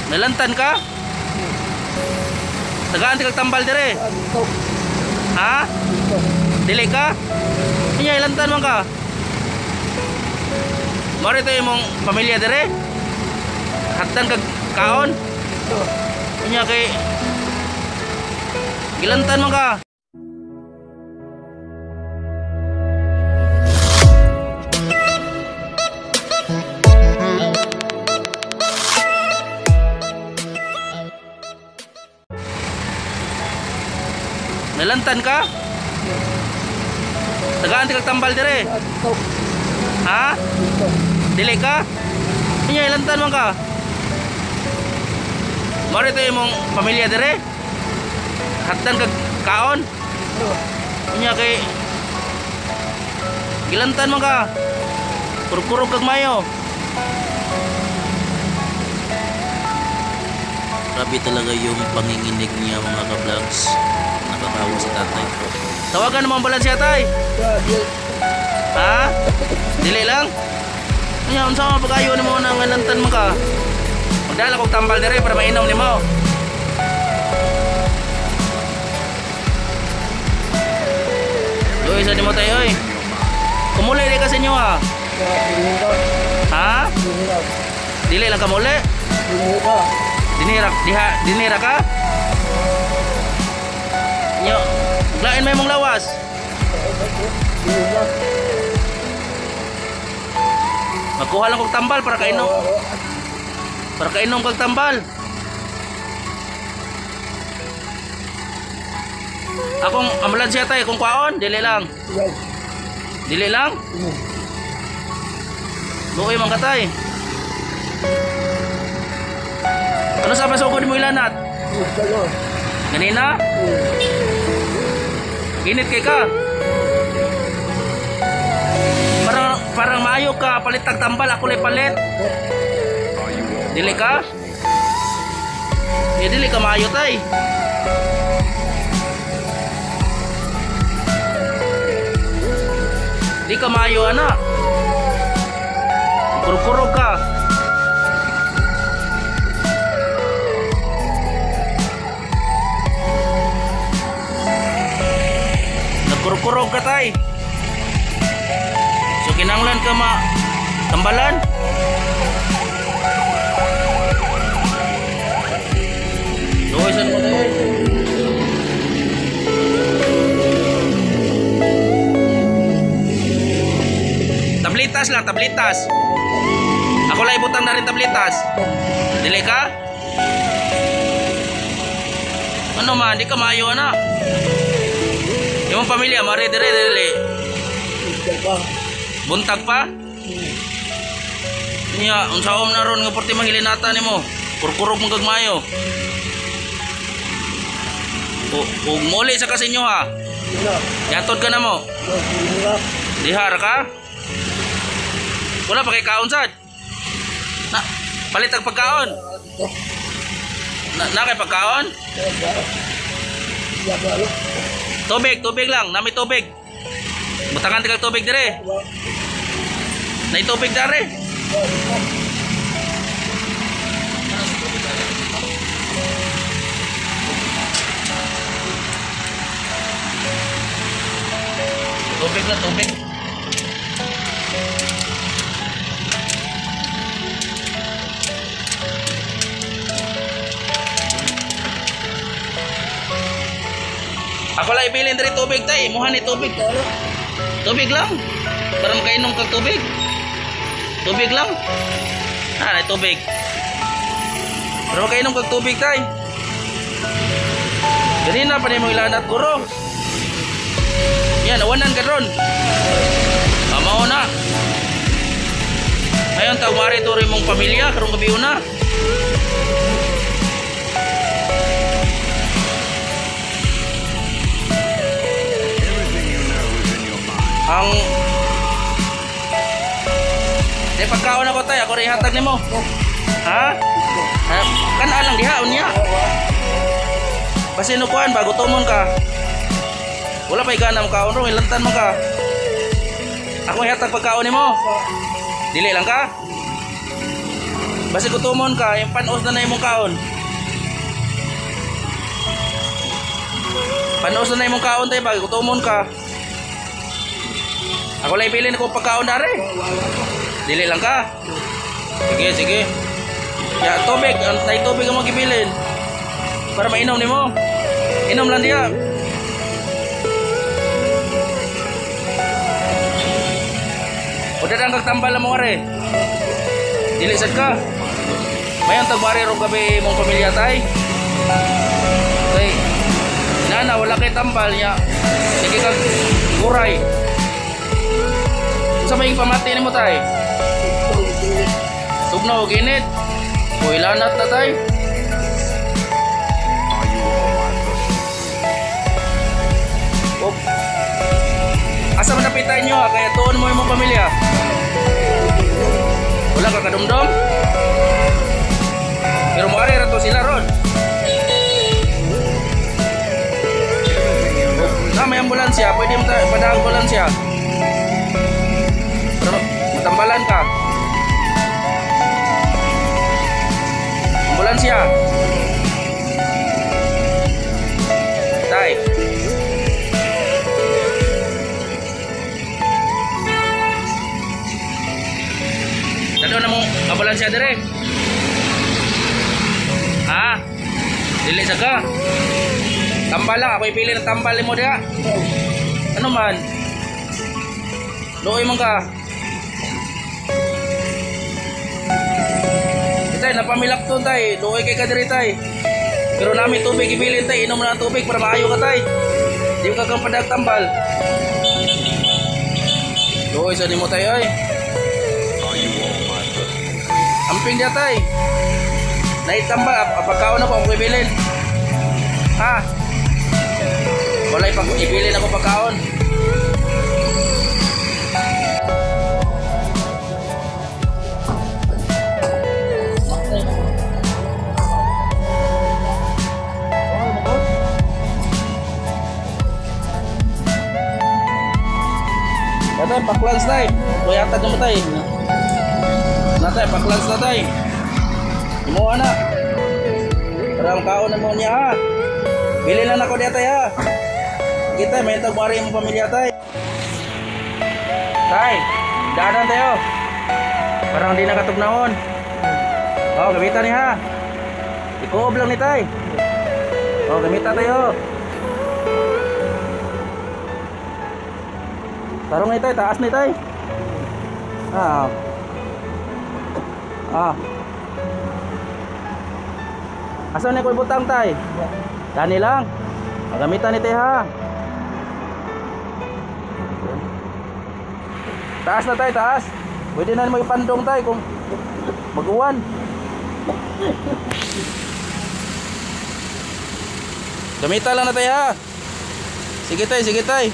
Nalantan ka? Tagaan ti kag tambal dire. Ha? Dili ka? Inya ilantan man ka. Mao ito imong pamilya dire? Hatdan kag kaon? Inya kay gilantan man ka. Nalantan ka? Tagaan ti kag tambal dire. Ha? Dili ka? Inya ilantan man ka. Mao ito imong pamilya dire? Hatdan kag kaon? Inya kay gilantan man ka. Kurkurog kag mayo. Grabe talaga yung panginginig niya, mga ka-vlogs. Nakakawa si tatay. Tawagan mo ang ambulansya, tay. Ha? Dili lang? Inya unsa man pagayo nimo na ngalantan man ka? Magdala kog tambal dire para mainom nimo. Luoy sa nimo tay oy. Kumuli di ka sa inyo ha. Ha? Dili lang ka muli? Dinira diha, dinira ka? Nyo, lain may mong lawas. Magkuha lang kog tambal para kainom. Para kainom kag tambal. Akong ambulansya tay kung kwaon, dili lang. Dili lang? Luoy man ka tay. Ano sa pasugod mo ilanat? Ganina? Init kay ka. Parang maayo ka, palit tag tambal, ako lay palit. Dili ka? Ya dili ka maayo tay. Di ka maayo ana. Kurkurog ka. Nagkurkurog ka tay. So kinanglan ka ma tambalan. Luoy sa mo tay. Tablitas lang, tablitas. Ako lang ibutang na rin tablitas. Dili ka? Ano man, di ka maayo ana. Imong pamilya mari dire dili. Buntag pa? Niya, unsaon na ron nga porti mangilinata nimo? Kurkurog mong gagmayo. O muli sa kasinyo ha. Yatod ka na mo. Dihar ka? Wala pa kay kaon sad. Na, palit ang pagkaon. Na kay pagkaon? Tubig, tubig lang, nami tubig. Butangan ti kag tubig dire. Nay tubig dare. Tubig lang, tubig. Ako lang ibilin diri tubig tay, imuha ni tubig. Tubig lang. Para makainom kag tubig. Tubig lang. Ah, nay tubig. Para makainom kag tubig tay. Ganina pa nimo ilanat guro. Yan, awanan ka ron. Mao na. Ayon tawag mari turi mong pamilya karong gabi una. Ang di pagkaon ako tay, ako rin hatag nimo. Ha? Kan lang diha unya. Basin kuan bago tumon ka. Wala pay gana mo kaon ro, ilantan mo ka. Ako hatag pagkaon nimo. Dili lang ka? Basi gutomon ka, yung panos na na imong kaon. Panos na na imong kaon tay, pag gutomon ka. Ako lang ibilin ko pagkaon dare. Dili lang ka. Sige, sige. Ya, tubig, ang tubig ang magibilin. Para mainom nimo. Inom lang diya. O dadang kag tambal mo are. Dili sad ka. Mayon tagwari rong gabi imong pamilya tay. Tay. Nana wala kay tambal niya. Sige kag guray. Unsa may pamati nimo tay? Tugnaw og init. Uy, lanat na tay. Oh. Asa man napitan nyo ha? Kaya tuon mo imong pamilya. Wala ka kadumdum? Pero moari ra to sila ron. Na may ambulansya, pwede mo padang ambulansya. Pero matambalan ka. Ambulansya. Tay. Dado na mo ambulansya dire. Ah. Dili sa ka. Tambal lang, ako ipili ng tambal mo diha. Ano man? Luoy man ka. Tay, napamilak to tay. Luoy kay ka diri tay. Pero nami tubig ibilin tay, inom na ang tubig para maayo ka tay. Di ka kang padag tambal. Luoy sa nimo tay oy. Amping dia tay. Naitambal pagkaon ako ang ibilin. Ha? Walay pag ibilin ako pagkaon. Tatay, paklans tay. Kuyatad naman tay. Natay, paklans na tay. Imuha na. Para makaon na mo niya ha. Bili lang ako diya tay ha. Kita, may tagwari yung pamilya tay. Tay, daanan tayo. Parang hindi nakatugnahon. Oh, gamitan niya ha. Ikuob lang ni tay. Oh, gamitan tayo. Tarong ni tay, taas ni tay. Ah. Ah. Asa ni ko ibutang tay? Dani lang. Gamitan ni tay ha. Taas na tay, taas. Pwede na mo ipandong tay kung mag-uwan. Gamitan lang na tay ha. Sige tay, sige tay.